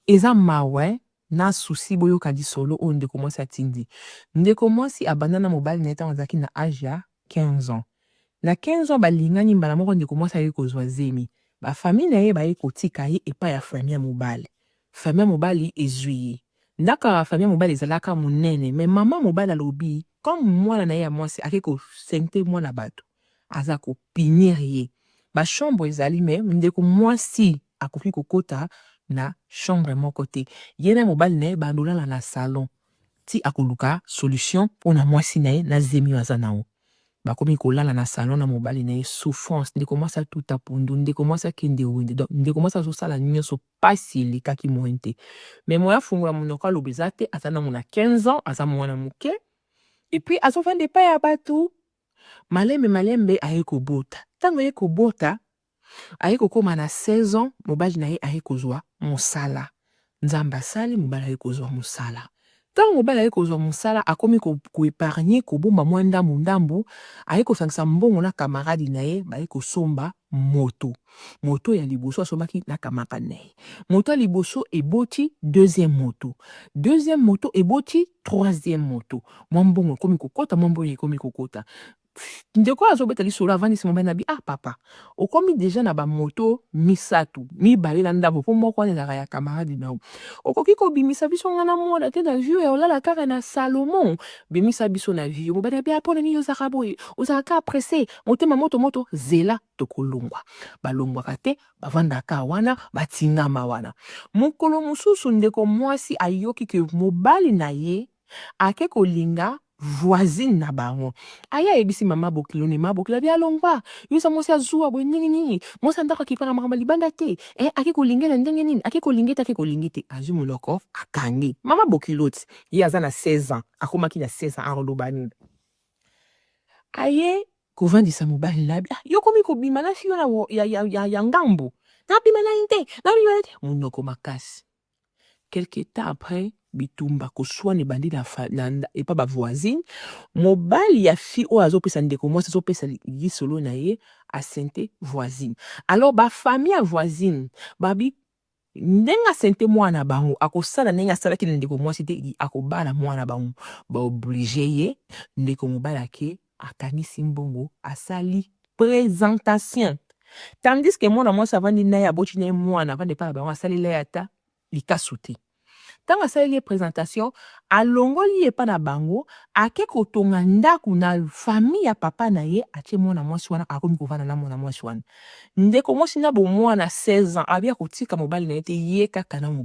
Eza mawa na souci. Boyoka lisolo oyo ndeko mwasi atindi. Ndeko mwasi abanda na mobali na ye ntango azalaki na age ya 15 ans. Na 15 ans balingani mbala moko. Ndeko mwasi aye kozwa zemi, bafamille na ye baye kotika ye epai ya famille ya mobali. Famille ya mobali ezwi ye. Ndako ya famille ya mobali ezalaka monene, mais mama mobali alobi, comme mwana na ye ya mwasi ake kosente mwana bato, aza kopunir ye. Bachambre ezali, mais ndeko mwasi akoki kokota na chambre moko te. Ye na mobali na ye bandolala na salon ti akoluka solution mpona mwasi na ye na zemi oyo aza nango. Bakomi kolala na salon na mobali na ye. Souffrance, ndeko mwasi atuta pondu, ndeko mwasi akende wende. Donc ndeko mwasi azosala nyonso, pasi elekaki moyen te. Mais moyen afungola monoko aloba eza te. Aza nango na 15 ans, aza mwana moke et puis azovanda epai ya bato. Malembe malembe aye kobota. Ntango aye kobota, aye kokóma na 16 ans, mobali na ye aye kozwa mosala. Nzambe asali, mobali aye kozwa mosala. Ntango mobali aye kozwa mosala, akomi koépargner, kobomba mwa ndambu ndambu, aye kosangisa mbongo na camarade na ye, baye kosomba moto. Moto ya liboso asombaki na camarade na ye. Moto ya liboso eboti deuxième moto, deuxième moto eboti troisième moto. Mwa mbongo ekomi kokota, mwa mbongo ekomi kokota. Ndeko oyo azobeta lisolo avandisi mobali na bi: "Ah papa, okomi déjà na bamoto misato, mibale na ndambo, mpo moko wana ezalaka ya camarade na yo. Okoki kobimisa biso, nga na mwana te, na vie ya olala kaka na salon. Bimisa biso na vie." Mobali abi: "Mpona nini ozalaka boye? Ozalaka pressé, motema moto moto. Zela, tokolongwa." Balongwaka te, bavandaka wana, batingama wana. Mokolo mosusu ndeko mwasi ayoki ke mobali na ye ake kolinga voisine na bango. Aye ayebisi mama bokilo. Ne mama bokilo abi: "Alongwa, yo eza mwasi azuwa boye ndenge nini? Mwasi ya ndako akipaka makambo libanda te. Ake kolinga na ndenge nini? Ake kolinga te, ake kolinga te." Azwi monoko, akangi mama bokilo. Ti ye aza na 16 ans, akomaki na 16 ans, akoloba nini? Aye kovandisa mobali na bi: "Ah, yo komi kobima na fille wana ya ngambo." "Nabima na ye te, nabima na ye te." Monoko makasi. Quelque temps après, bitumba, koswana ebandi na epa bavoisine. Mobali ya fille oyo azopesa, ndeko mwasi azopesa lisolo na ye, asente voisine. Alors bafamille ya voisine babi, ndenge asente mwana bango, akosala ndenge asalaki na ndeko mwasi te, akobala mwana bango. Baobliger ye. Ndeko mobali ake, akanisi mbongo, asali présentation, tandis que mwana mwasi avandi na ye, aboti na ye mwana, avandi epai na bango, asalela ye ata likasu te. Ntango asaleli ye présentation, alongoli ye epa na bango, ake kotonga ndako na famille ya papa na ye, atie mwana mwasi wana, akomi kovanda na mwana mwasi wana. Ndeko mwasi na bomwana 16 ans abi akotika mobali na ye te, ye kaka na